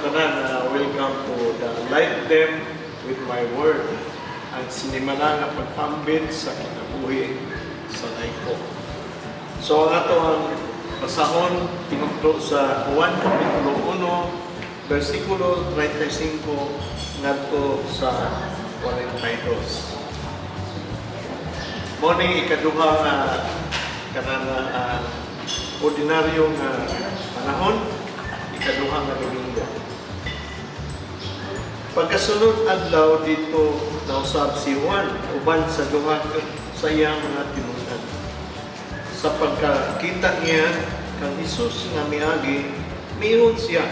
Tanan. Welcome to the Light Them with My Word. Ang sinimana nga pagpambit sa kinabuhi sa laiko. So ang ato ang basahon tinukdo sa Juan Kapitulo 1, versikulo 35 ngadto sa 42. Mao ning ikaduha nga kanang ordinaryo nga panahon, ikaduha nga Domingo. Pagkasunod adlaw dito, nausab si Juan uban sa duha sa iyang mga tinun-an. Sa pagkakita niya kang Hesus nga miagi, miingon siya,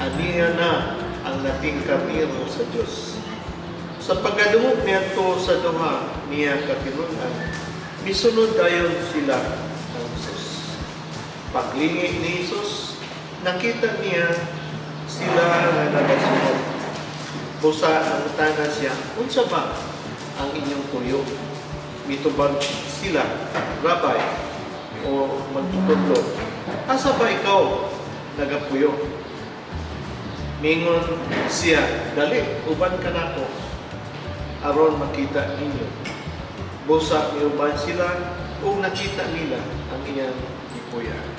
"Aniya na ang lating karnero sa Dios." Sa pagkadungog niadto sa duha niya ka tinun-an, misunod dayon sila kang Hesus. Paglingi ni Hesus, nakita niya sila nga nagasunod. Busa nangutana siya, "Unsa ba ang inyong tuyo?" Mitubag sila, "Rabbi," o magtutudlo, "asa ba ikaw nagapuyo?" Mingon siya, "Dali, uban ka nako, aron makita ninyo." Busa miuban sila ug nakita nila ang iyang gipuy-an.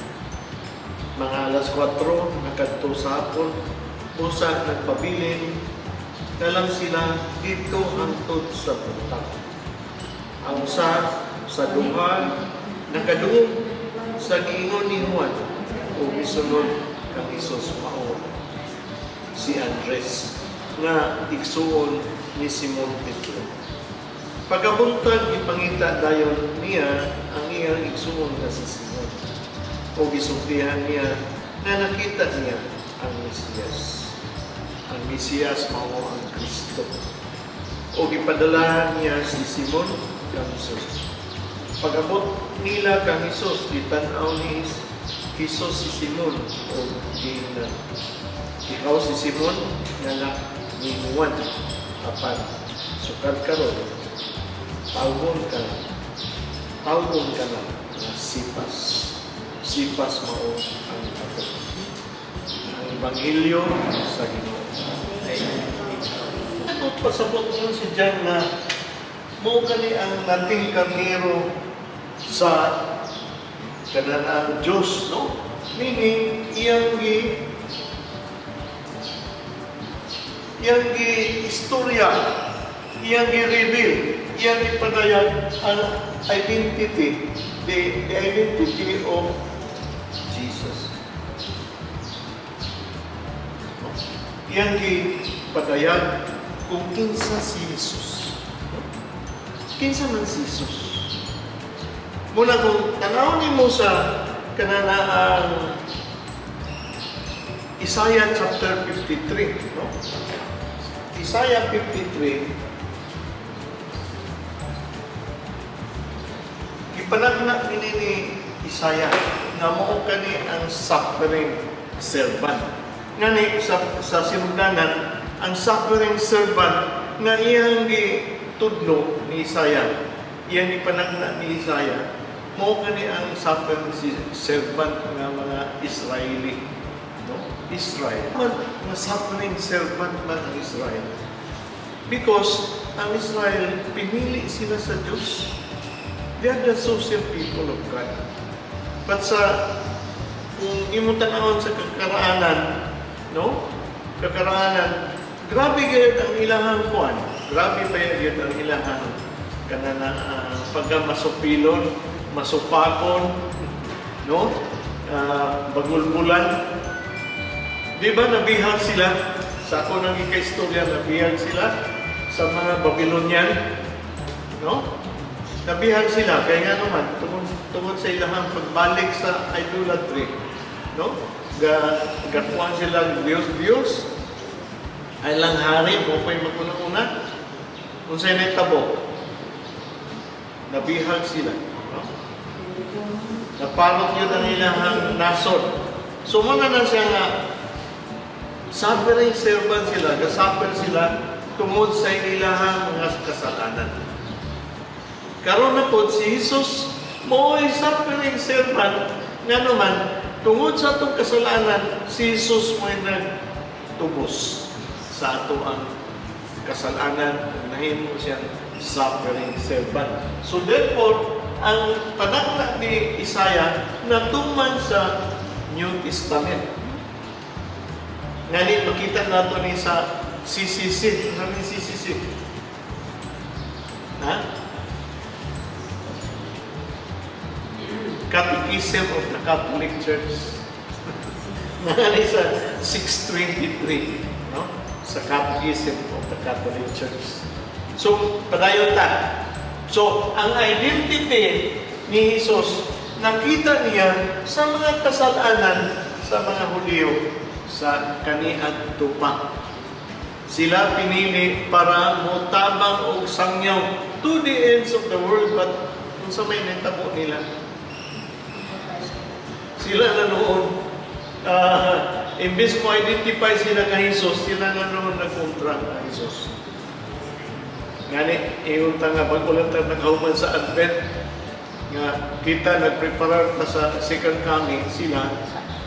Mga alas 4, nakadto sa hapon, busa nagpabilin na lang sila dito hangtod sa buntag. Ang usa sa duha nakadungog sa giingon ni Juan ug misunod kang Hesus mao si Andres nga igsuon ni Simon Pedro. Pagkabuntag, ipangita dayon niya ang iyang igsuon nga si Simon. O gisultihan niya nga nakita niya ang Mesiyas. Ang Mesiyas mao ang Kristo. O gipadala niya si Simon kang Hesus. Pag-abot nila kang Hesus, gitan-aw ni Hesus si Simon o giingnan, "Ikaw si Simon nga anak ni Juan. Apan sukad karon tawgon ka na nga Cephas." Cephas mao ang bato. Ang Ebanghelyo sa Ginoo. At pasabot mo si John na mao kani ang lating karnero sa kanang Diyos, no? Meaning, iyang gi istorya, iyang gi reveal, iyang gipadayag ang identity, the identity of Jesus. No? Iyang gipadayag kung kinsa si Jesus. No? Kinsa man si Jesus. Muna kung tanaw nimo sa kanana ang Isaiah chapter 53, no? Isaiah 53, gipanagna kini ni Isaiah nga mao kani ang suffering servant. Ngani sa sinugdanan, ang suffering servant nga iyang gitudlo ni Isaiah, iyang gipanagna ni Isaiah, mao kani ang suffering servant nga mga Israeli. No? Israel. Man, nga suffering servant man ang Israel. Because ang Israel, pinili sila sa Diyos. They are the chosen people of God. But sa kung imong tanawon sa kakaraanan, no? Kakaraanan, grabe gayud ang ilahang kuan. Grabe pa gyud ang ilahang kanana pagka masupilon, masupakon, no? Bagulbulan. Di ba nabihag sila? Sa ako nang ika-istorya, nabihag sila sa mga Babylonian. No? Nabihag sila, kaya nga naman, tungod sa ilahang pagbalik sa idolatry. No? Gakuan sila Diyos, Diyos. Ay lang hari, mo pa'y maguna-una. Kung sa'yo nahitabo, nabihag sila. No? Napalot yun ang ilahang nasod. So muna na siya nga, suffering servant sila, gasuffer sila tungod sa ilahang mga kasalanan. Karon na po si Jesus, mo'y suffering servant, nga naman, tungod sa atong kasalanan, si Jesus mo'y nag nagtubos sa ato ang kasalanan ug nahimo siyang suffering servant. So therefore, ang panakna ni Isaiah natuman sa New Testament. Ngani makita nato ni sa CCC. Ano ni CCC? Ha? Catechism of the Catholic Church. Ngani sa 623, no? Sa Catechism of the Catholic Church. So, padayon ta. So, ang identity ni Jesus, nakita niya sa mga kasalanan sa mga Hudiyo sa kaniadto pa. Sila pinili para motabang og sangyaw to the ends of the world, but unsa may nahitabo nila? Sila na noon, imbes mo identify sila kay Jesus, sila na noon nagkontra kay Jesus. Ngani, ingon ta nga bag-o lang ta naghuman sa Advent, nga kita nagpreparar ta sa second coming, sila,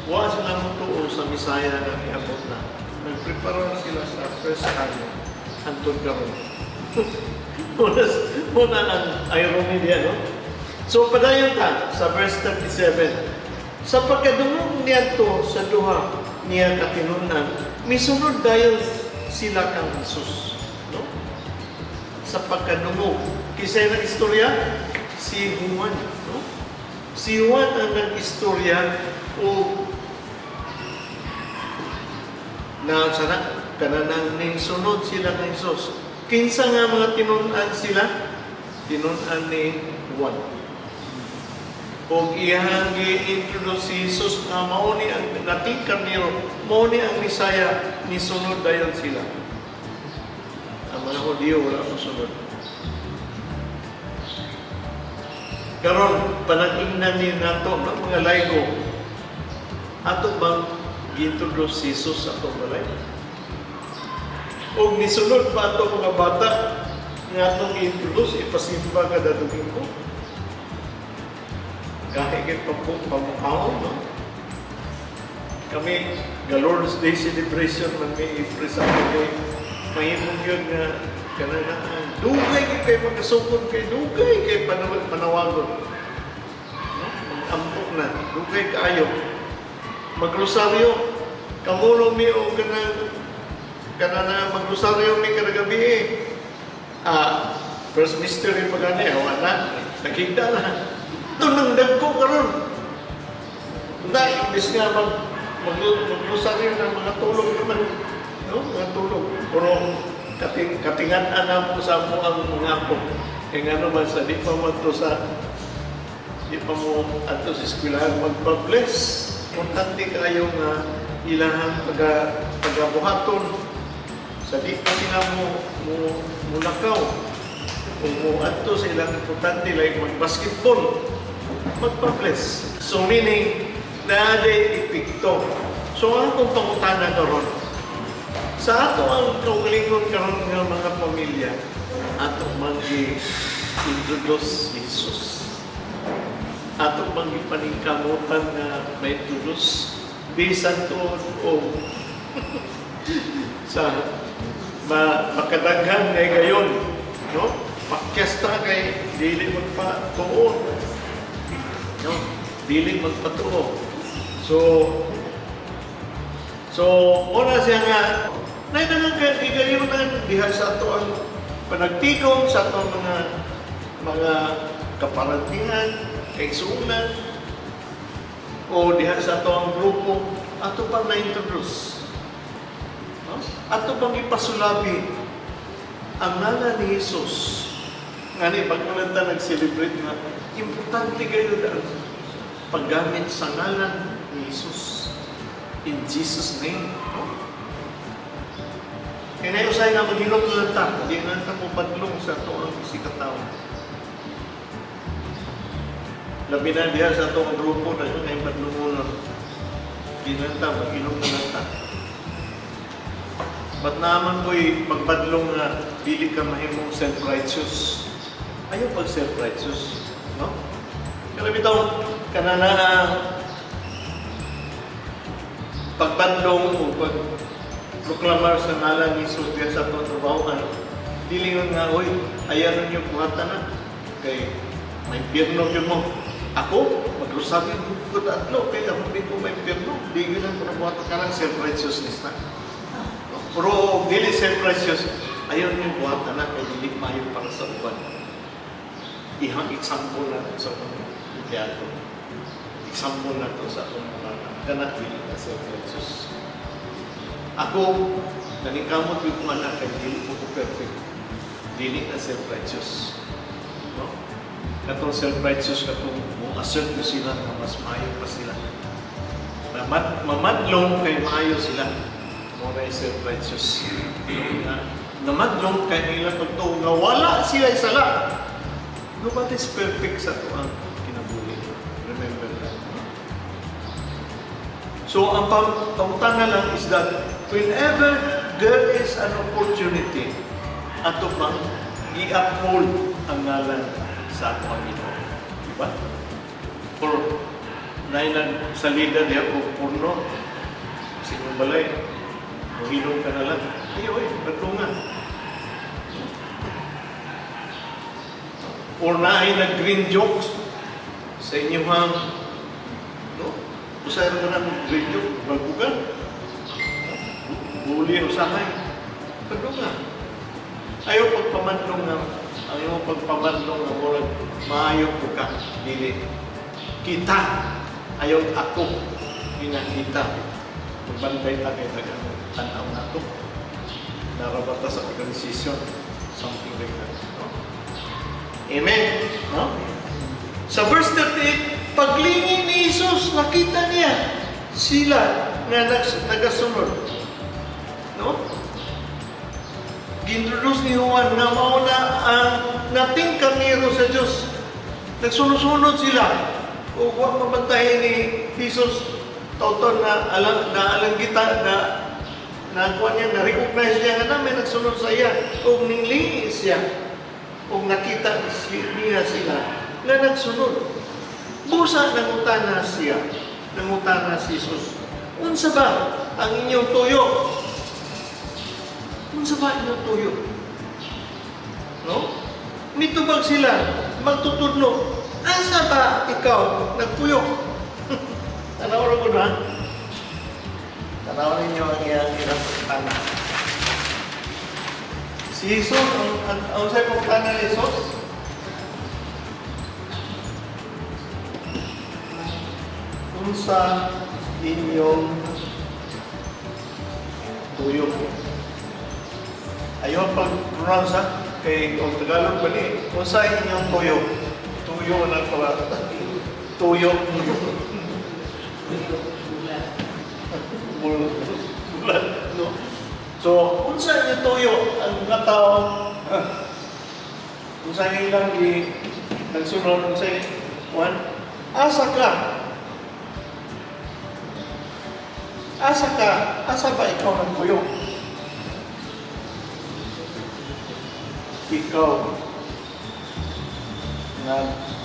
wa sila motuo sa Messiah na niabot na. Nagpreparar sila sa first coming, hantod karon. Muna ang irony diya, no? So, padayon ta sa verse 37. Sa pagkadungog niadto sa duha niya ka tinun-an, misunod dayon sila kang Jesus. No? Sa pagkadungog. Kinsay nag-istorya? Si Juan. No? Si Juan ang nag-istorya o na sana kananang ning sunod sila kay Jesus. Kinsa nga mga tinun-an sila? Tinun-an ni Juan. Og iyang gi-introduce si Jesus nga mao ni ang nating karnero, mao ni ang Misaya, nisunod dayon sila. Ang mga Hudiyo wala mosunod. Karon panag-ingnan ni nato no, mga laygo, ato bang gi-introduce si Jesus sa atong balay? Og nisunod pa ato mga bata nga atong i-introduce, ipasimba kada Domingo? Kahit kay pamukhaon, no? Kami, ga Lord's Day celebration man may every Saturday. Mahimong yun nga, kanana, ang dugay kay kay makasukod kay dugay kay panawagon. No? Mag-ampok na, dugay kaayo. Magrosaryo, kamulo mi o kanang kanana magrosaryo mi kada gabi eh. First mystery pa gani, awa na, nakita na. Ito nang dagko karon. Na, imbis nga magrosaryo na mga tulog naman. No? Mga tulog. Pero katingan ana mo sa mo ang mga apo. Kaya nga naman sa di pa mo to sa di pa mo adto sa eskwelahan magpa-bless. Importante kayo nga ilahang pagabuhaton sa di pa sila mo mulakaw o mo adto sa ilang importante like mag-basketball, magpa-bless. So meaning, naa epekto. So ang akong pangutana karon sa ato ang kaugalingon karon nga mga pamilya, ato mang i-introduce si Jesus? Ato bang ipaningkamutan nga ma-introduce bisan tuod o sa makadaghan ngay gayon, no? Pakyas ta kay dili magpatuo, no? Dili magpatuo. So muna siya nga nay nang kagayunan diha sa ato ang panagtigom sa ato mga kaparantingan, kaigsuonan o diha sa ato ang grupo, ato pang na-introduce, no? Ato bang ipasulabi ang ngalan ni Jesus? Ngani pag ta nag-celebrate nga importante kayo ang paggamit sa ngalan ni Jesus, in Jesus' name, no? Kaya ngayon usay nga maghilom na ta, di na ta mo badlong sa ato ang isikatawo. Labi na diha sa atong grupo na yun ay badlungon. Di na ta, maghilom na lang ta. Ba't naman ko'y pagbadlong nga dili ka mahimong self-righteous? Ayaw pag self-righteous, no? Pero bitaw, kanana ang pagbadlong o pag proklamar sa ngalan ni Jesus diya sa atong trabahoan, dili yun nga, "Oy, ayaw ninyo buhatan na. Kay may impyerno gyud mo. Ako, magrosaryo ko tatlo, kay ako di ko may impyerno." Di yun ang buhatan ka ng self-righteousness na. Pero dili self-righteous, ayaw ninyo buhatan na kay dili maayo para sa uban. Ihang example na sa atong empleyado. Example na to sa atong mga bata. Kana dili na self-righteous. Ako, naningkamot gyud ko anak kay dili ko ko perfect. Dili na self-righteous. No? Katong self-righteous, katong mo assert ko sila nga mas maayo pa sila. Mamadlong kay maayo sila. Mao na self-righteous. Na, namadlong kay nila pagtuo nga wala sila sala. Nobody's perfect sa atoang kinabuhi. Remember that. So, ang pangutana lang is that whenever there is an opportunity, ato bang i-uphold ang ngalan sa ato ang Ginoo? Diba? For naay nagsalida diha og porno sa inyong balay, muhilom ka na lang. Ay, oy, padlungan. Or naay nag-green jokes sa inyong, no? Usay ra ka green joke, bagugan. Bully usahay. Padungan. Ayaw pagpamadlong nga, ang imong pagpamadlong nga murag maayo ko ka, dili. Kita, ayaw ako, ginakita. Magbantay ta kay daghang tan-aw nato. Narabata sa organisasyon, something like that. No? Amen. No? Sa verse 38, paglingi ni Jesus, nakita niya sila nga nagasunod. No? Gintroduce ni Juan nga mao na ang nating karnero sa Diyos. Nagsunod-sunod sila. O wa mabantayan ni Jesus tawton na alang na alang kita na na kuan niya, na recognize niya nga na may nagsunod sa iya ug ninglingi siya ug nakita niya sila nga nagsunod. Busa nangutana siya, nangutana si Jesus, "Unsa ba ang inyong tuyo? Unsa ba inyong tuyo?" No? Nitubag sila, "Magtutudlo, asa ba ikaw nagpuyo?" Tanaw ra ko na. Tanaw ninyo ang iyang ilang pangutana. Si Jesus, ang unsay pangutana ni Jesus? Unsa inyong tuyo? Ayaw pag-pronounce ha, kay og Tagalog pa ni. Unsa inyong tuyo? Tuyo na pala. Tuyo. Bulat, no? So, unsa inyong tuyo? Ang mga tao, unsa ilang gi nagsunod, unsa one, asa ka? Asa ka? Asa ba ikaw nagpuyo? Ikaw nagpuyo.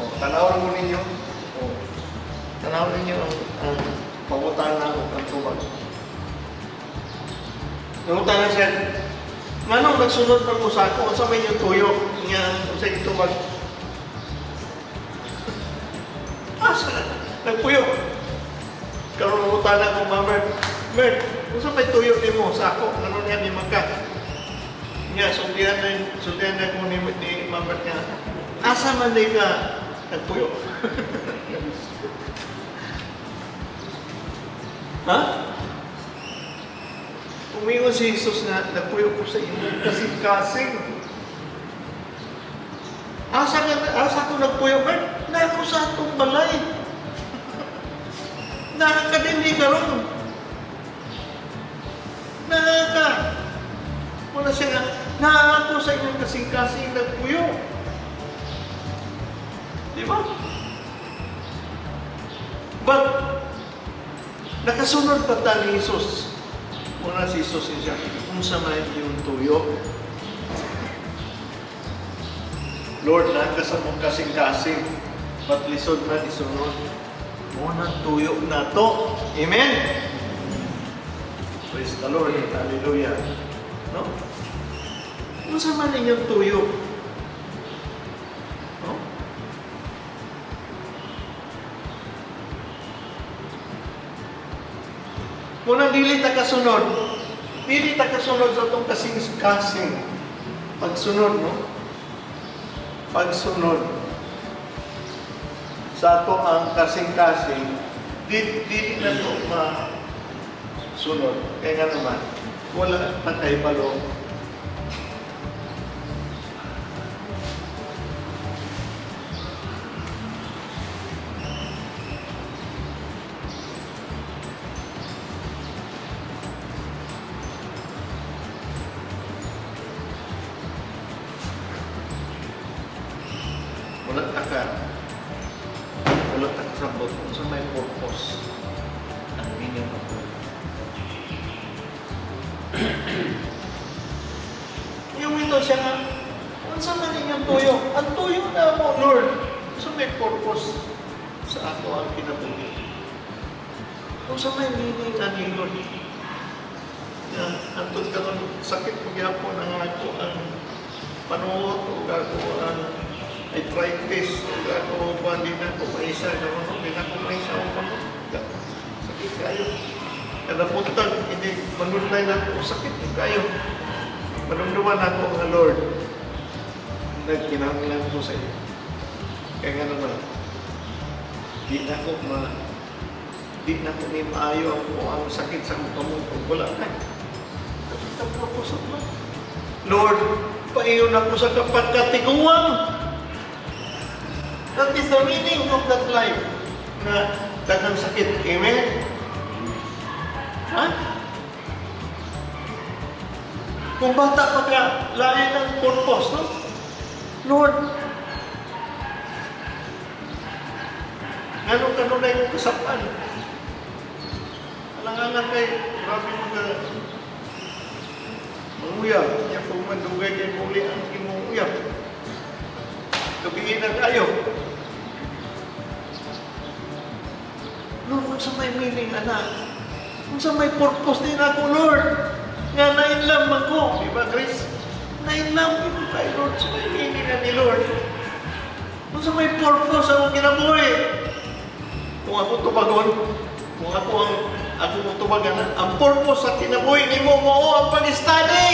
O, tanawin mo ninyo. O, tanawin ninyo ang pangutana o ang tubag. Nangutana siya, nganong nagsunod man mo sa ako, unsa may inyong tuyo? Nga, unsa inyong tubag? Asa na? Nagpuyo. Karon nangutana ko, Ma'am Mert, "Mert, unsa may tuyo nimo sa ako? Ano niya ni Magka?" Nya, sultihan na ko ni Ma'am Mert nga, "Asa man di ka nagpuyo?" Ha? Umingon si Jesus na nagpuyo ko sa imong kasing-kasing. Asa ka, asa ko nagpuyo, Bert? Na ako sa atong balay. Nakakadili ka ron. Nakaka. Wala siya nga, naa ako sa inyong kasing-kasing nagpuyo. Di ba? But, nakasunod pa ta ni Jesus. Una si Jesus siya, unsa man yung tuyo? Lord, naa ka sa mong kasing-kasing, but lisod man isunod. Mao nang tuyo nato. Amen? Praise the Lord. Hallelujah. No? Unsa man inyong tuyo? No? Kung ang dili ta kasunod sa atong kasing-kasing. Pagsunod, no? Pagsunod sa ato ang kasing-kasing, dili na to masunod. Kaya nga naman, wala pa kahibalo. Wala ta kasabot kung unsa may purpose ang meaning of life. Yung ito siya nga, unsa man inyong tuyo? Ang tuyo namo, Lord. Unsa may purpose sa ato ang kinabuhi? Unsa may meaning ani, Lord? Ya, antod karon sakit mo gyapon ang ako ang panuot ug ako ang arthritis ug ako pa di na ko maisa karon, di na ko maisa og kamot. Sakit kayo. Kada buntag hindi manunay na ako, sakit kayo. Manumduman ako nga, Lord, nagkinahanglan ko sa iyo. Kaya nga naman, di na ko ni maayo ang sakit sa akong kamot ug wala kay. Kita purpose of life. Lord, paiyon ako sa kapagkatiguang. That is the meaning of that life na daghang sakit. Amen? Ha? Kung bata pa ka, lain ang purpose, no? Lord, nganong kanunay kong kasapan? Alangan kay, grabe mo ka, manguyab. Niya kung mandugay kay muli ang imong uyab. Gabiin na kayo. Lord, unsa may meaning, anak? Unsa may purpose din ako, Lord? Nga na-inlove man ko. Di ba, Chris? Na-inlove ko kay Lord. Sa may meaning na ni Lord. Unsa may purpose akong kinabuhi? Kung ako tubagon, kung ako ang ako mo tubagan, ang purpose sa kinabuhi nimo mao ang pag-study.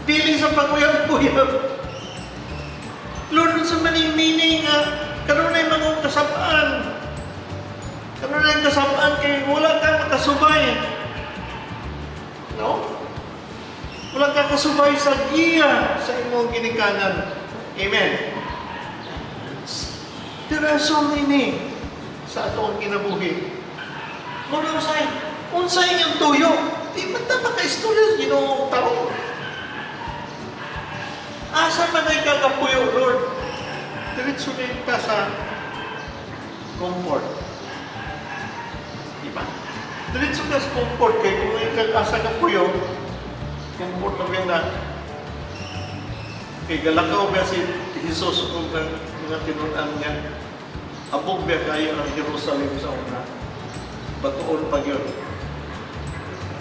Dili sa pag-uyab-uyab. Lord, unsa man yung meaning nga kanunay mga kasabaan. Kanunay kasabaan kay wala ka makasubay. No? Wala ka kasubay sa giya sa imong ginikanan. Amen. There are so many sa atong kinabuhi. Muna unsay, unsay inyong tuyo? Di man ta maka-istorya sa Ginoong tarong. Asa man ay kakapuyo, Lord? Diretso na ka sa comfort. Di ba? Diretso ka sa comfort kay kung ay asa ka puyo, comfort na ba na kay galakaw ba si Jesus ug ang mga tinun-an niya. Abog ba kayo ang Jerusalem sa una? Batuon pa yun.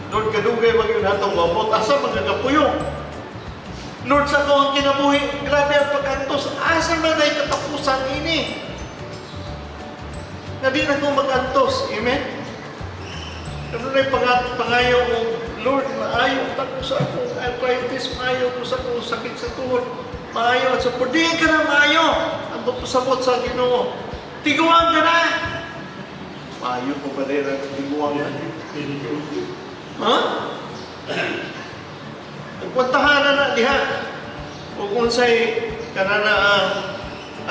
Lord, kadugay ba yun atong wabot? Asa mga kapuyo? Lord, sa ako ang kinabuhi, grabe ang pag-antos. Asa man ay katapusan ini? Nga di na ko mag-antos. Amen? Ano na yung pangayo mo, Lord, maayo ta ko sa akong arthritis, maayo ko sa akong sakit sa tuhod, maayo at sa di ka na maayo. Ang sabot sa Ginoo. Tiguang ka na! Maayo ko ba rin ang tiguang na? Ha? Ang kwantahan na na diha. Kung unsay kanana ang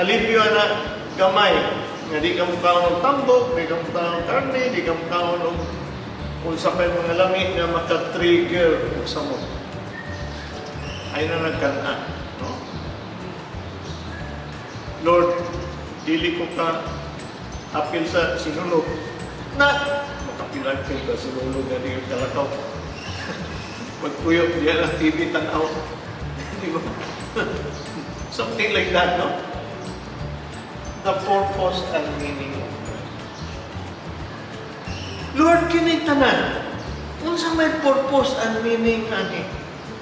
alibyo na gamay, nga di ka mukaon og tambok, di ka mukaon og karne, di ka mukaon og unsa pa'y mga lami nga maka-trigger og samot. Ay na nagkan-a, no? Lord, dili ko ka apil sa sinulog. Na, makapilagpil ka sinulog nga di ka kalakaw. Pagpuyo, diyan ang TV tanaw. Di ba? Something like that, no? The purpose and meaning of life. Lord, kini tanan. Unsa may purpose and meaning ani?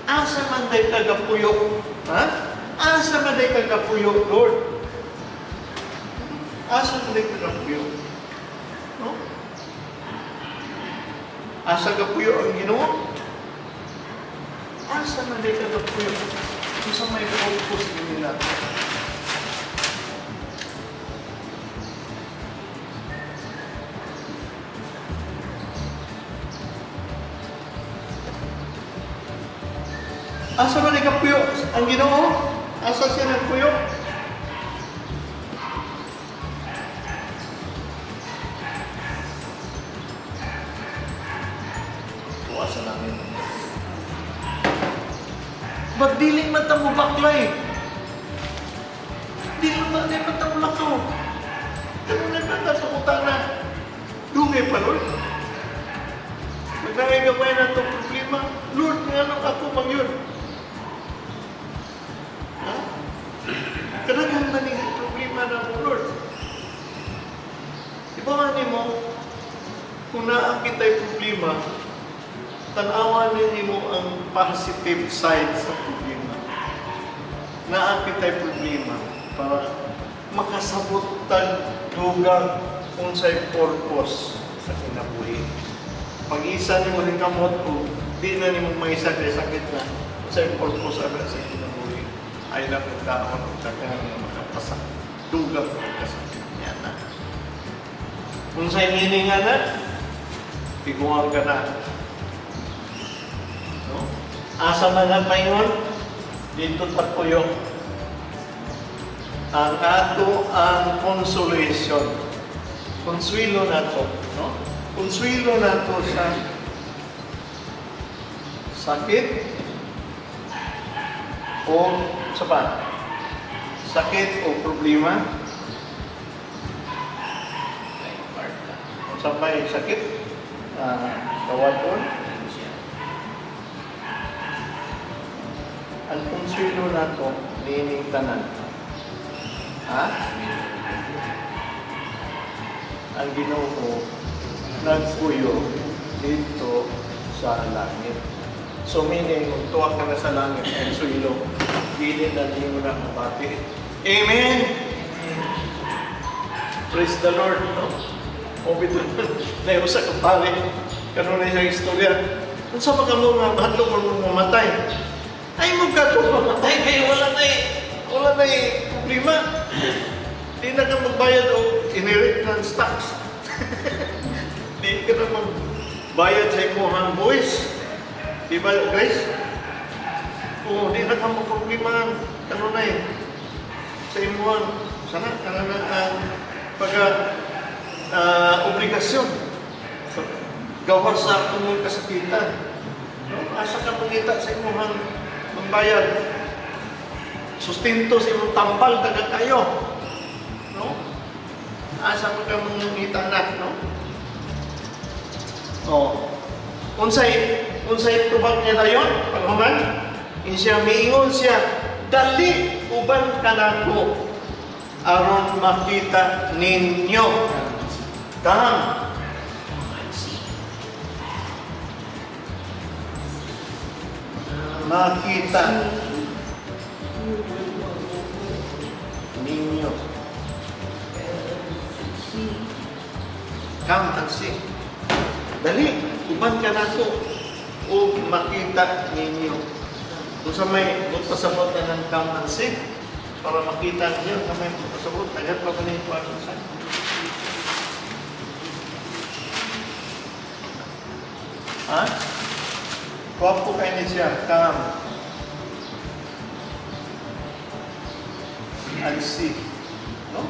Asa man day kagapuyo? Ha? Asa man day kagapuyo, Lord? Asa man day kagapuyo? No? Asa gapuyo ang Ginoo? Asa man day kagapuyo? Unsa may purpose nila? Asa man nagapuyo ang Ginoo? Asa siya nagpuyo? Tuwa sa langit. Ba't dili man ta mo baklay? Dili man di man ta mo lakaw. Ganun na ba sa na? Dugay pa, Lord. Pag nakigamay na itong problema, Lord, nga ako mang yun. Ha? Kadaghan man yung problema na mo, Lord. Di ba nga nimo, kung naa kita'y problema, tanawan nimo ang positive side sa problema. Naa kita'y problema para makasabot tag dugang unsay purpose sa kinabuhi. Pag-isa nimo ning kamot o di na nimo maisa kay sakit na, unsay purpose ana sa kinabuhi. Ay lang ang taon og daghan nga makapasa. Dugang pagkasakit niya na. Unsay meaning ana? Tiguang ka na. No? Asa man ang paingon? Dito tagpuyo. Ang ato ang consolation. Konsuelo nato, no? Konsuelo nato sa sakit o sa ba? Sakit o problema. Sa may sakit, tawagon. Ang konsuelo nato niining tanan. Ha? Ang Ginoo nagpuyo dito sa langit. So meaning, kung tuwak ka na sa langit, konsuelo, dili na nimo na mabati. Amen! Praise the Lord, no? O bito na usa ka pare. Karon na siyang istorya. Unsa pa kamo nga mahadlok mo mamatay? Ay mo ka kung mamatay kay wala na problema. Di na ka magbayad og inheritance tax. Di ka na magbayad sa imong buwis. Di ba, Grace? Oo, di na ka magproblema kanunay sa imuhang sana kana na ang pagka obligasyon sa gawas sa imong kasakitan. No? Asa ka mangita sa imong mambayad? Sustento sa imong tambal taga kayo. No? Asa mo ka mangita na, no? Oh. Unsay unsay tubag niya dayon paghuman? Siya miingon siya, "Dali, uban ka nako aron makita ninyo." Come. Makita ninyo. Come and see. Dali, uban ka nako o makita ninyo. Kung sa may magpasabot na ng come and see, para makita ninyo, sa may magpasabot, agad pa ba na yung kwarto sa? Ha? Gwapo kayo ni siya, come and see. No?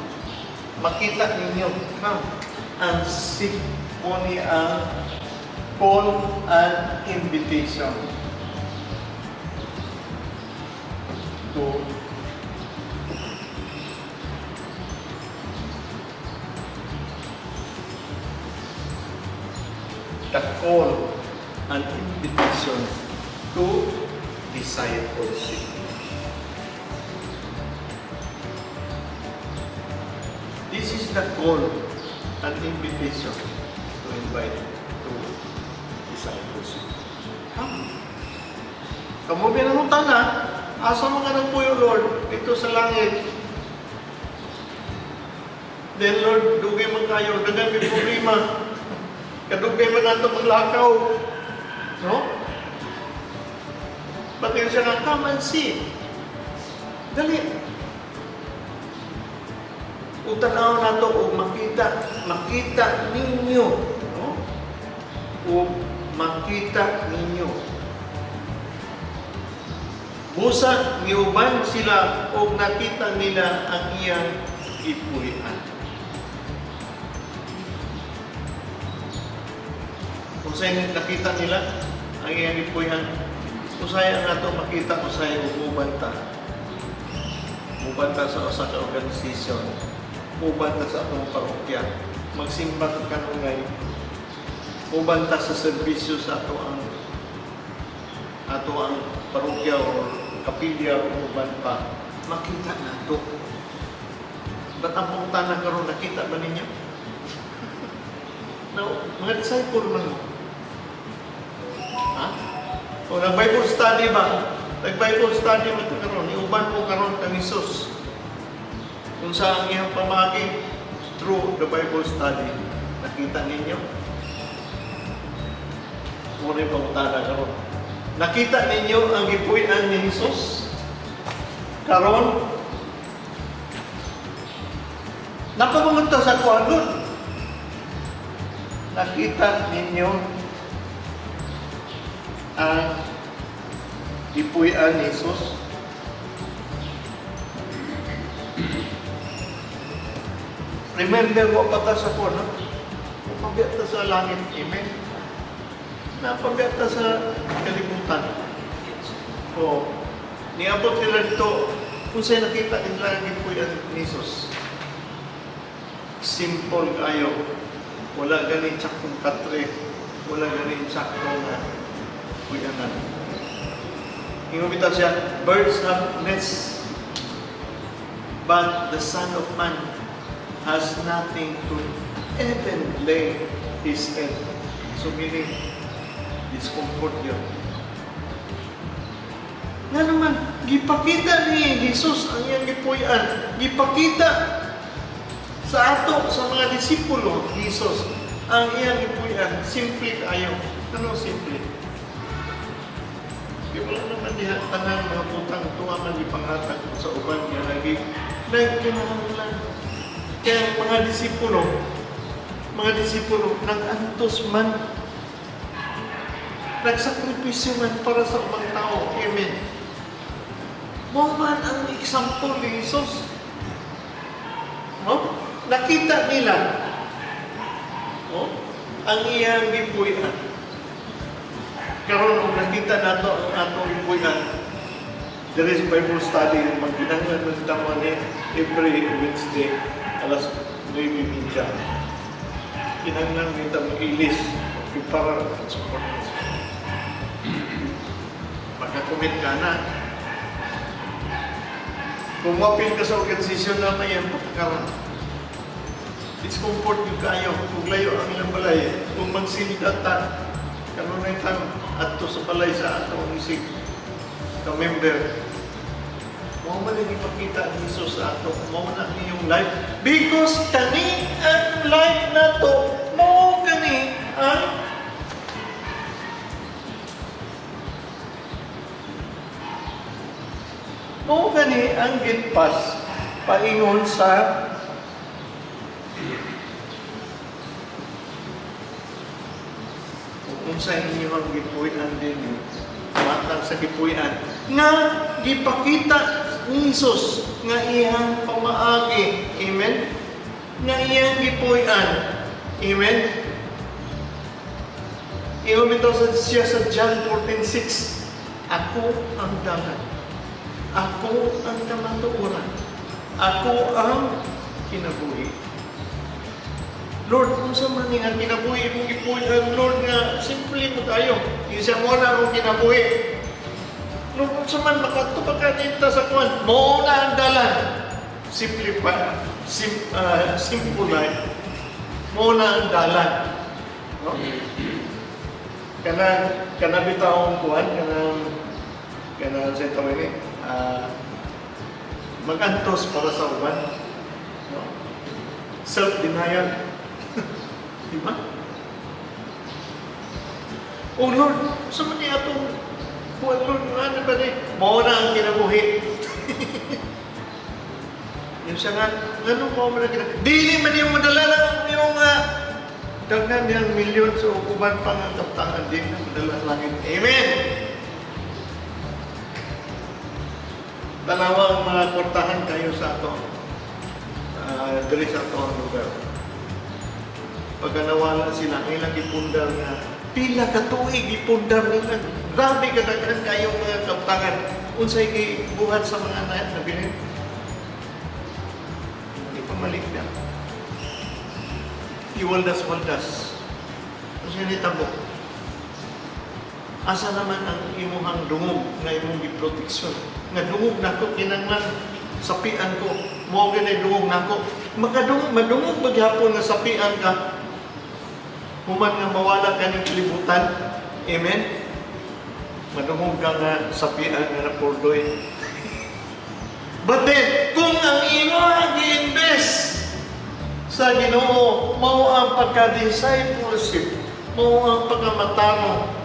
Makita ninyo, come and see. Mao ni ang call and invitation to the call and invitation to discipleship. the call, an invitation to invite to disciples. Come. Kamo binangutana, asa man ka nagpuyo, Lord? Didto sa langit. Then, Lord, dugay man kayo, daghan may problema. Kadugay man nato maglakaw. No? But yun siya nga, "Come and see." Dali. Ug tanaw nato og makita, makita ninyo, no? O makita ninyo. Busa miuban sila og nakita nila ang iyang gipuy-an. Kung sa'yo nakita nila ang iyang gipuy-an, usay ang ato makita usay ug uban ta. Uban ta sa usa ka organisasyon, uban ta sa atong parokya, magsimba ta kanunay, uban ta sa serbisyo sa ato ang parokya or kapilya o uban pa, makita nato. Ba't ang pangutana karon, nakita ba ninyo? Now, mga disciple man mo. Ha? O nag-Bible study ba? Nag-Bible study mo ito karon, iuban mo karon kang Jesus. Kung sa ang iyang pamagi through the Bible study, nakita ninyo? Muna yung pangutana karon. Nakita ninyo ang gipuy-an ni Jesus? Karon, napamunta sa kuwan. Nakita ninyo ang gipuy-an ni Jesus? Remember, wa pa ta sa kuwan, no? Napabiya ta sa langit. Amen? Napabiya ta sa kalibutan. O, niabot nila dito, kung sa'yo nakita nila ang gipuy-an ni Jesus. Simple kayo. Wala ganin tsaktong katre. Wala ganin tsaktong puy-anan. Ingon bitaw siya, "Birds have nests, but the Son of Man has nothing to even lay his head." So meaning, discomfort yun. Nga naman, gipakita ni Jesus ang iyang gipuy-an. Gipakita sa ato, sa mga disipulo ni Jesus, ang iyang gipuy-an. Simple kayo. Ano simple? Di wala naman diha tanang mga butang tuwa man gipanghatag sa uban nga lagi nagkinahanglan. Kaya ang mga disipulo, nag-antos man, nagsakripisyo man para sa ubang tao. Amen. Mao man ang example ni Jesus. No? Nakita nila, no, ang iyang gipuy-an. Karon kung nakita nato ang atong gipuy-an, there is Bible study, magkinahanglan man ta mo ni every Wednesday, alas 9:30. Kinahanglan kita mag-ilis, para support. Makakommit ka na. Kung mapil ka sa organisasyon na may ang pagkakaroon, discomfort yung kayo. Kung layo ang ilang balay, kung magsilda ta, kanunay tang adto sa balay sa atong isig ka-member. Mao man ang ipakita ni Jesus sa ato, mao na ang iyong life. Because kani ang life nato, mao kani ang gitpas paingon sa kung unsa inyo ang gipuy-an din matang sa gipuy-an nga gipakita ni Jesus nga iyang pamaagi. Amen? Nga iyang gipuy-an. Amen? Ingon bitaw sa siya sa John 14:6, "Ako ang dalan. Ako ang kamatuoran. Ako ang kinabuhi." Lord, kung sa man nga kinabuhi mong gipuy-an, Lord, nga simple mo tayo. Isa mo na akong kinabuhi. Lord, kung sa man makadto pa ka sa kuan, mo na ang dalan. Simplify. Simple life. Mao na ang dalan. No? Kanang kanang bitawng kuan, kanang kanang sa ito ini, magantos para sa uban. No? Self-denial. Di ba? Oh Lord, sa man niya atong kuan, Lord, ano ba ni? Mao na ang kinabuhi. Yung siya nga, ngano mo man ang kinabuhi? Dili man yung madala lang yung daghan niyang milyon sa uban pa nga kaptangan din na madala sa langit. Amen! Tanawa ang mga kwartahan kayo sa ato. Diri sa ato ang lugar. Pagka nawala sila, ang ilang gipundar nga, pila ka tuig gipundar nila. Grabe ka daghan kayo mga kaptangan. Unsay gibuhat sa mga nabilin? Hindi pa malik na. Iwaldas-waldas. Unsay nitabo? Asa naman ang imuhang dungog nga imong giproteksyon? Nga dungog nako kinanglan sapian ko. Mao gyud dungog nako. Makadungog, madungog ba gihapon nga sapian ka? Human nga mawala ka ning kalibutan. Amen? Madungog ka nga sapian nga napurdoy. But then, kung ang imo gi-invest sa Ginoo, mao ang pagka-discipleship, mao ang pagkamatarong,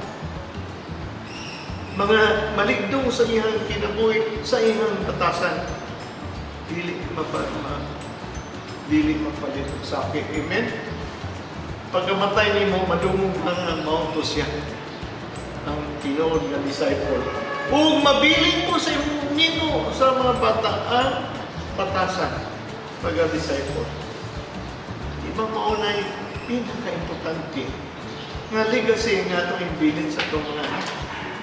mga maligdong sa iyang kinabuhi, sa iyang batasan, dili mapalit og sakit. Amen? Pagkamatay nimo, madungog ang ang mao to siya ang tinuod nga disciple. Ug mabilin mo sa imong nimo sa mga bata ang batasan pagka-disciple. Di ba mao na yung pinaka-importante nga legacy nga atong ibilin sa atong mga anak,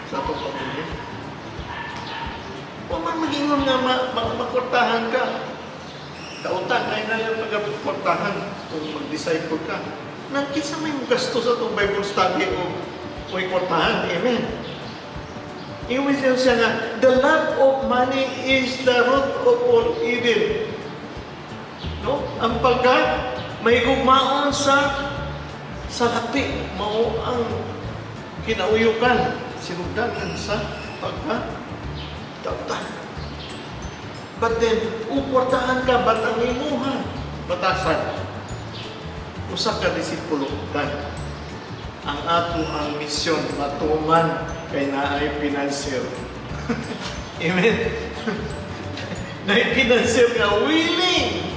sa atong pamilya? Wa man mag-ingon nga makwartahan ka. Dautan, ay na lang pagkakwartahan kung mag-disciple ka. Nangkisa may gasto sa atong Bible study o kwartahan. Amen. Ingon siya nga, "The love of money is the root of all evil." No? Ang pagka may gugmaon sa lapi, mao ang kinauyukan, sinugdanan sa pagka dautan. But then, ukwartahan ka, ba't ang imuha? Batasan. Usa ka disipulo kan. Ang ato ang misyon, matuman kay naay financier. Amen. Naay financier nga willing.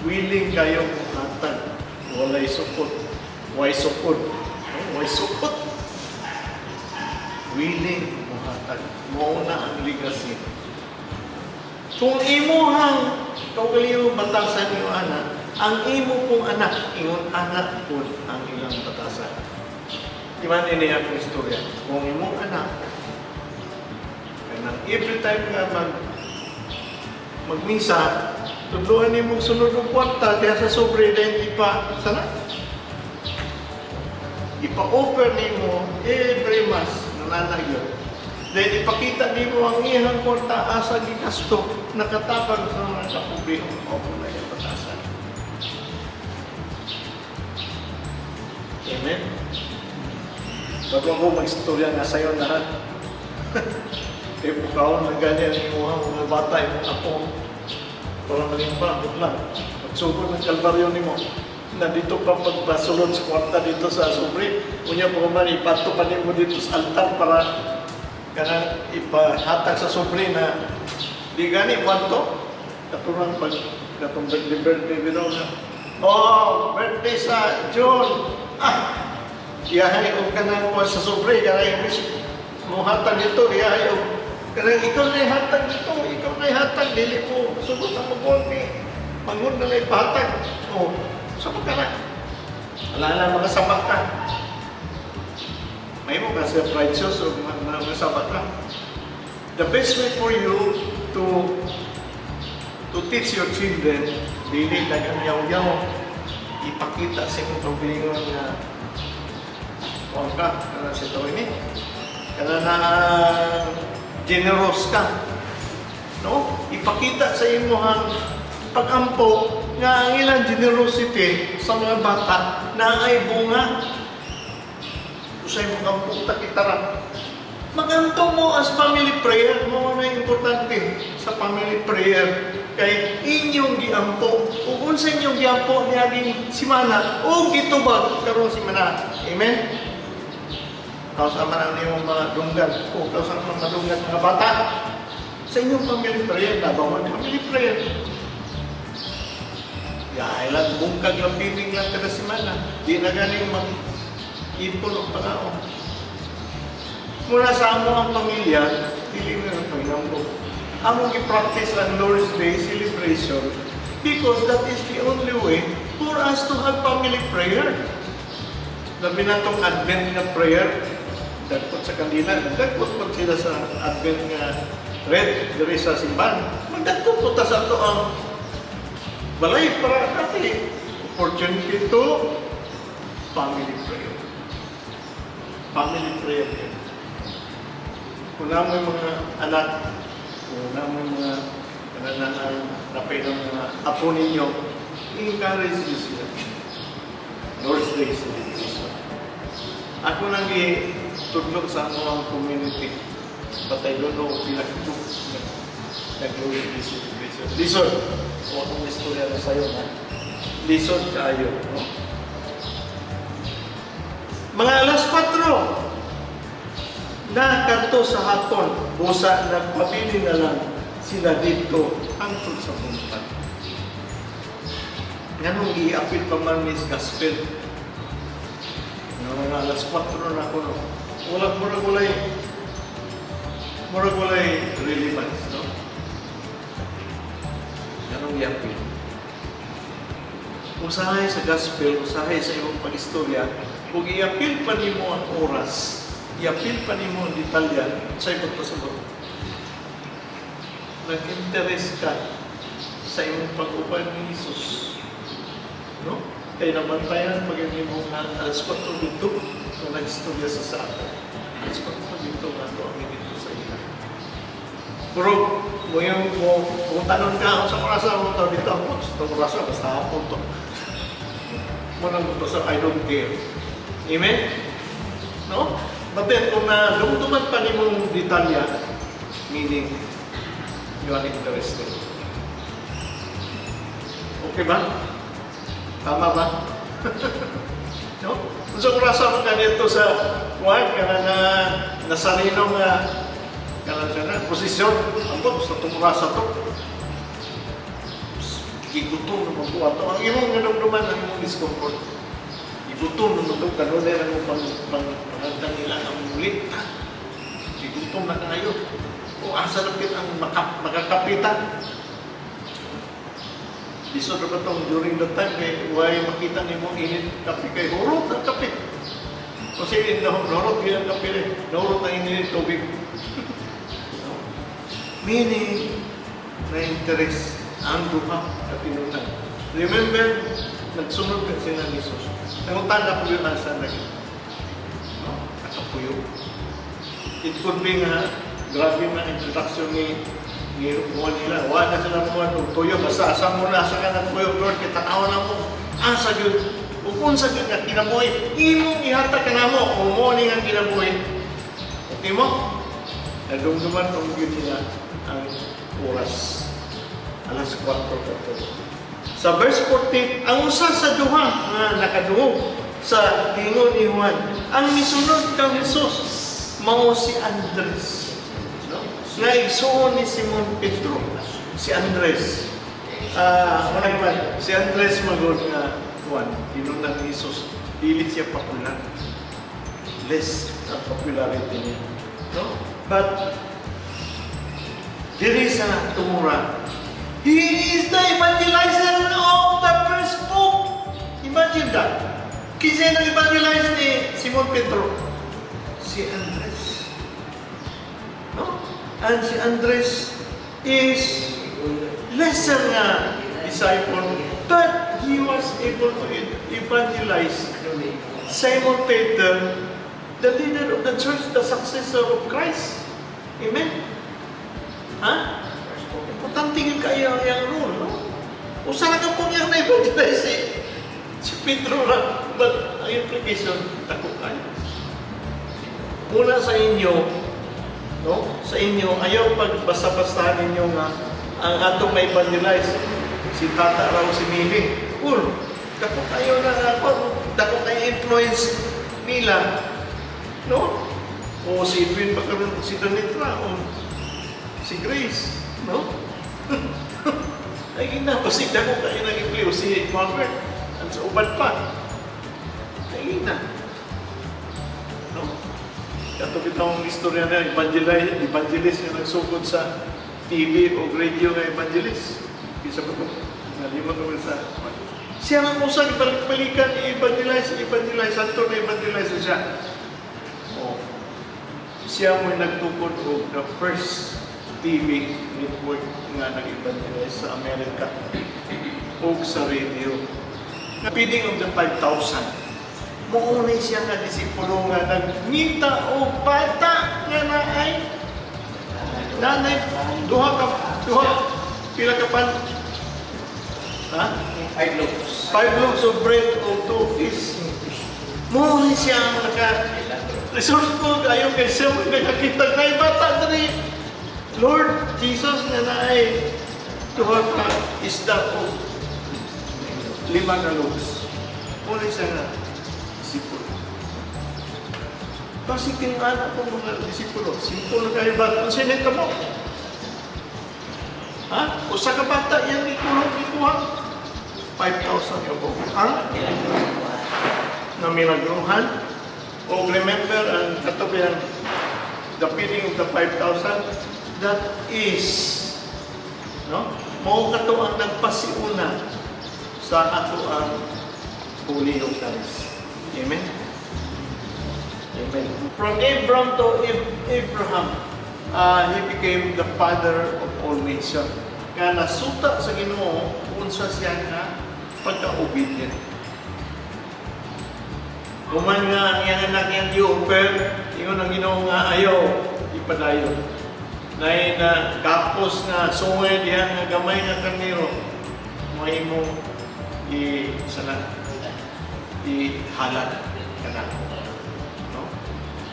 Willing kayo hatag. Walay sukot. Way sukod. No? Way sukot. Willing muhatag. Mao na ang legacy. Kung imuhang kaugalingong batasan iyong anak, ang imo pong anak, ingon anak po ang ilang batasan. Di ba ini akong istorya? Kung imong anak, kanang every time nga magmisa, tudluan nimo sunod og kwarta diha sa sobre, then ipa sana ipa-offer nimo every Mass na yun. Then ipakita nimo ang iyang kwarta asa gigasto, nakatabang sa mga kapobre, o na yung batasan. Amen? Bago ako mag-istorya nga sayo na, kaya pukaon lang ganyan ang imuhang mga bata, imong apo. Para malimba, lang. Pagsugod ng Kalbaryo nimo, na dito pa pagpasulod sa kwarta dito sa sobre, unya pa man ipato pa nimo dito sa altar para kanang ipahatag sa sobre na di gani kwanto katurang pag katong birthday birthday bitaw na, oh, birthday sa June, iyahay og kanang kuan sa sobre, kanang imbis mo hatag dito, iyahay og kanang ikaw na hatag dito, ikaw na hatag, dili mo sugot ang magulpi mangun na lang ipahatag. Oh, sugot ka na, wala na, makasama ka, may mo ka self-righteous o masama ka. The best way for you to teach your children, dili daghang yaw-yaw, ipakita sa imong kaugalingon nga kuwan ka, kana si ini, kana na generous ka. No? Ipakita sa imong Pagampo nga ang ilang generosity sa mga bata na ay bunga. Usay mo kang puta kita ra. Maganto mo as family prayer, mo na importante sa family prayer kay inyong giampo ug unsa inyong giampo niaging simana ug gitubag karong simana. Amen. Kausa man ang inyong mga dunggan o kausa man mga dunggan mga bata sa inyong family prayer, nabawan family prayer. Yay lang, bungkag lang piling lang kada simana. Di na galing mag-ipon og pangaon. Mula sa amo ang pamilya, dili na ang pangampo. Among i-practice ang Lord's Day celebration because that is the only way for us to have family prayer. Labi na itong Advent nga prayer, dagkot sa kandila, dagkot po sila sa Advent nga red diri sa simbahan. Magdagkot po ta sa ato ang balay para dati opportunity to family prayer. Family prayer yun. Kung na mo mga anak, kung na mo mga kananang napay ng mga apo ninyo, i-encourage niyo sila. Lord's Day celebration. Ako nang gitudlok sa among community. But I don't know pila ka nag-Lord's Day celebration. Lisod. O akong istorya na sa'yo na. Lisod kaayo. No? Mga alas 4, na kadto sa hapon, busa nagpabili na lang sila dito hangtod sa buntag. Nganong i-appeal pa man mis gospel? No, mga alas 4 na ako, no. Wala, murag walay relevance, no? Nganong i-appeal? Usahay sa gospel, usahay sa imong pag-istorya, kung i-appeal pa nimo ang oras, i-appeal pa nimo ang detalya, sa imong pasabot. Nag-interest ka sa imong pag-uban ni Jesus. No? Kay nabantayan pag imo nga alas 4 dito kung nag-istorya sa ato. Alas 4 dito nga ato ang dito sa ila. Pero mo yung mo kung tanong ka sa orasa mo to dito ako sa orasa basta hapon to. Mo nang basta I don't care. Amen? No? But then kung na dumduman pa nimong detalya, meaning you are interested. Okay ba? Tama ba? No? Kung sa orasa mo kanito sa kuan kana na nasarino nga kana siya na posisyon, ambot sa tong orasa to. Gigutom na magbuhat to. Ang imong nadumduman ang imong discomfort. Gigutom na magbuhat kanunay lang mo pang pang pangagdan nila ang mulit. Gigutom na kayo. O asa na pit ang makakapitan. Lisod na ba itong during the time kay why makita nimo init kape kay hurot ang kape. Kasi nahurot yun ang kape eh. Nahurot ang init tubig. No? Meaning, na interest ang duha sa tinunan. Remember, nagsunod ka sila ni Jesus. Nangutan na yun asa lagi. No? Nakapuyo. It could be nga, grabe man introduction ni Juan nila. Wala na sila Juan og tuyo. Basta asa mo na, asa ka ng tuyo, Lord, kita na mo. Asa gyud. Ug unsa gyud nga kinabuhi, imong ihatag ka namo, kung mo ni nga kinabuhi. Okay mo? Nadumduman tong gyud nila ang oras. Alas 4 kato. Sa verse 14, ang usa sa duha nga nakadungog sa tingon ni Juan, ang misunod kang Jesus, mao si Andres. No? Nga igsuon ni Simon Pedro, si Andres. Ah, uh, man, si Andres magod nga Juan, tinunan ni Jesus, dili siya popular. Less ang popularity niya. No? But diri sa tumura, he is the evangelizer of the first book. Imagine that. Kinsa nang evangelize ni Simon Pedro? Si Andres. No? And si Andres is lesser nga disciple, but he was able to evangelize Simon Peter, the leader of the church, the successor of Christ. Amen? Ha? Importante yun kayo ang iyang role, no? Usa na ka pong yung na-evangelize si Pedro ra. But ang implication, dako kayo. Muna sa inyo, no? Sa inyo, ayaw pagbasa-basahan ninyo nga ang atong ma-evangelize si Tata raw, si Mili. Ul, dako kayo na ako, dako kayo influence nila. No? O si Edwin ba karon, si Danitra, o si Grace, no? Ay ina, basig dako kayo nag influence si Margaret, ang sa uban pa. Ay ina. No? Kato bitawng istorya na evangelist nga nagsugod sa TV o radio nga evangelist. Isa pa to. Nalimot ko sa siya ang usag balik-balikan i-evangelize, evangelize ato na evangelize siya. Oh. Siya mo nagtukod og the first TV network nga nag-evangelize sa Amerika ug sa radio. Feeding of the 5,000. Muunay siya nga disipulo nga nagngita og bata nga naay nanay duha ka, duha, pila ka pan, ha? Five loaves. Five loaves of bread o two fish. Muunay siya ang naka resourceful kayo kay siya mo nakakita na bata diri, Lord Jesus, nga naay duha ka isda o lima ka loaves. Muunay siya nga disipulo. Basig kayong anak kong mga disipulo. Simple na kayo ba? Ang sinita mo? Ha? Usa ka bata yan ikulong ikuha. 5,000 yung buo. Ha? Na milagruhan. O remember ang katubihan, the feeding of the 5,000, that is, no? Mao kato ang nagpasiuna sa ato ang Holy Eucharist. Amen? Amen. From Abram to Abraham, he became the father of all nations. Nga nasuta sa Ginoo unsa siya nga pagka-obedient. Human nga ang iyang anak iyang gi-offer, ingon ang Ginoo nga ayaw, ipadayon. Nay na kapos nga sungay diha nga gamay nga karnero, mahimong i sana ihalad kana. No?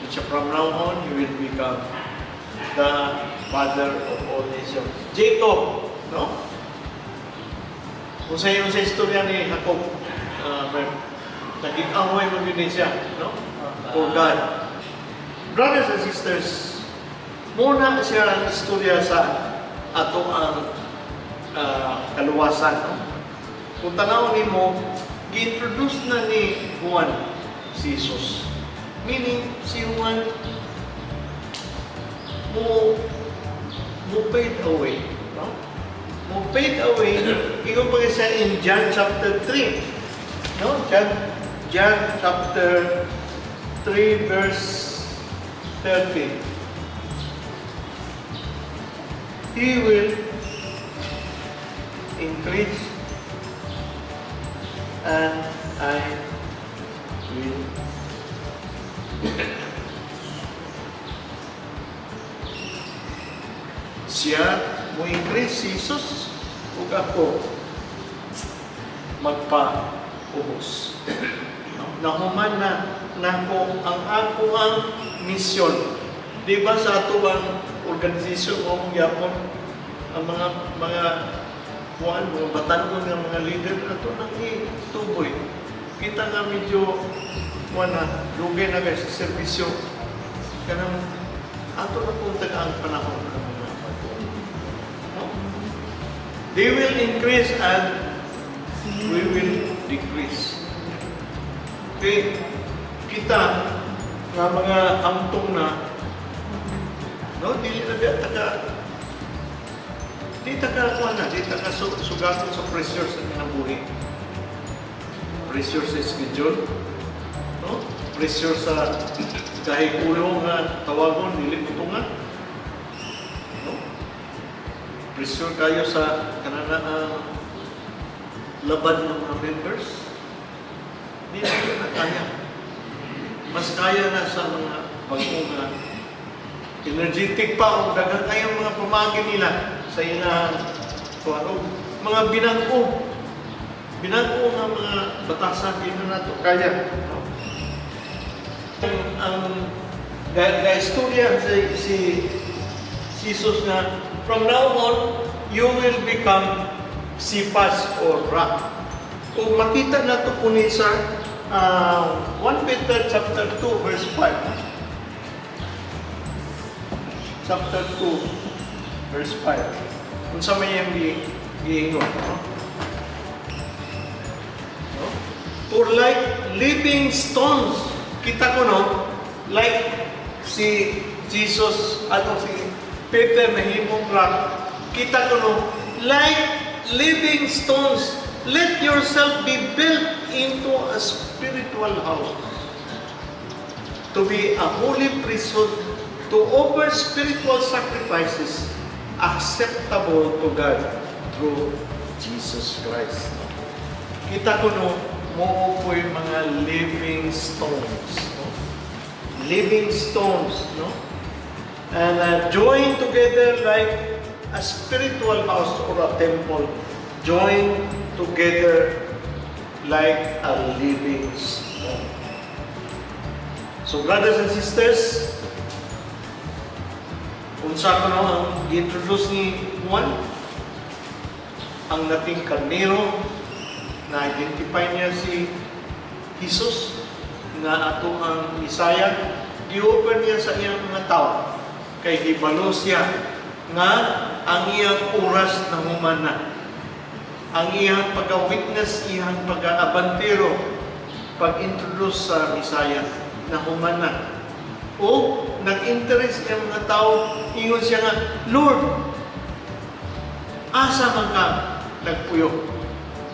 And siya from now on, he will become the father of all nations. Jacob, no? Kung sa iyo sa istorya ni Jacob, naging away mo yun siya, no? For God. Brothers and sisters, muna siya ang istorya sa ato ang kaluwasan. No? Kung tanaw nimo, gi-introduce na ni Juan si Jesus. Meaning, si Juan mo fade away. No? Mo fade away, ingon pa siya in John chapter 3. No? John chapter 3 verse 13. He will increase and I will decrease. Siya mo increase, si Jesus, ug ako magpa-ubos. Nahuman na nako ang ako ang misyon. Di ba sa ato ang organisasyon o gyapon ang mga kuan, mga batan-on nga mga leader ato nang ituboy. Kita nga medyo kuan na, dugay na kay sa serbisyo, kanang ato na kung taga ang panahon ng mga batan-on. No? They will increase and we will decrease. Okay, kita nga mga hamtong na, no, dili na biya taka di taka kuan na, di taka sugaton sa pressure sa kinabuhi. Pressure sa schedule, no? Pressure sa kahit ulo nga tawagon dili mutungan. No? Pressure kayo sa kanana ang laban ng mga members. Di na yun na kaya. Mas kaya na sa mga bago nga energetic pa o daghan kayong mga pamagi nila sa ilang kung ano, mga binangko. Binago nga mga batasan, di na nato kaya. No? Ang ga istorya si Jesus na from now on, you will become Cephas or rock. Kung makita nato kuni sa 1 Peter chapter 2 verse 5. Chapter 2 verse 5. Unsa may iyang giingon, no? No? For like living stones, kita ko, no, like si Jesus, atong si Peter nahimong rock, kita ko, no, like living stones, let yourself be built into a spiritual house to be a holy priesthood, to offer spiritual sacrifices acceptable to God through Jesus Christ. Kita ko, no, mao po'y mga living stones. No? Living stones, no? And join together like a spiritual house or a temple. Join together like a living stone. So brothers and sisters, unsa ko no ang gi-introduce ni Juan, ang nating karnero, na-identify niya si Jesus nga ato ang Mesaya, gi-offer niya sa iyang mga tao kay hibalo siya nga ang iyang oras na human na. Ang iyang pagka-witness, iyang pagka-abantero, pag-introduce sa Mesaya na human na. O nag-interest ang mga tao, ingon siya nga, "Lord, asa man ka nagpuyo?"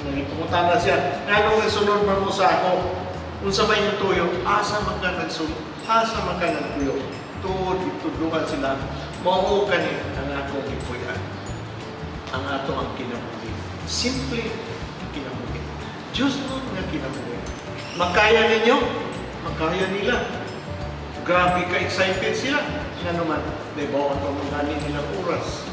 Nangipangutana siya, "Nganong nagsunod man mo sa ako? Unsa ba inyong tuyo? Asa man ka nagsunod? Asa man ka nagpuyo?" Tuod itudluan sila, mao kani ang akong gipuy-an. Ang ato ang kinabuhi. Simple kinabuhi. Diyos mo nga kinabuhi. Makaya ninyo? Makaya nila. Grabe ka excited sila. Nga naman, di ba, ito mga nilang oras.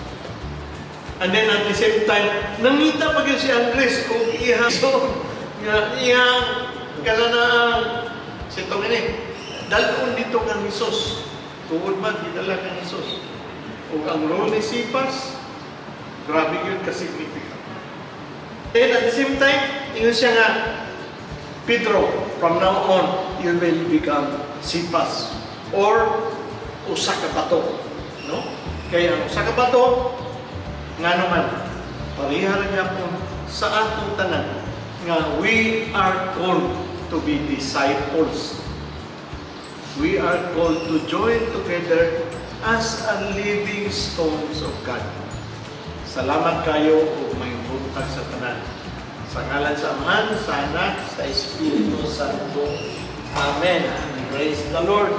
And then at the same time, nangita pa gyud si Andres kung iyang so, nga iyang kalanaan si itong ini. Dalon dito kang Hesus. Tuod man, gidala kang Hesus. Ug ang role ni Cephas, grabe yun ka-significant. Then at the same time, ingon siya nga, "Pedro, from now on, you will become Cephas or usa ka bato." No? Kaya ang usa ka bato, nga naman, pareha ra gyapon sa atong tanan nga we are called to be disciples. We are called to join together as a living stones of God. Salamat kayo ug maayong buntag sa tanan. Sa ngalan sa Amahan, sa Anak, sa Espiritu Santo. Amen. Praise the Lord.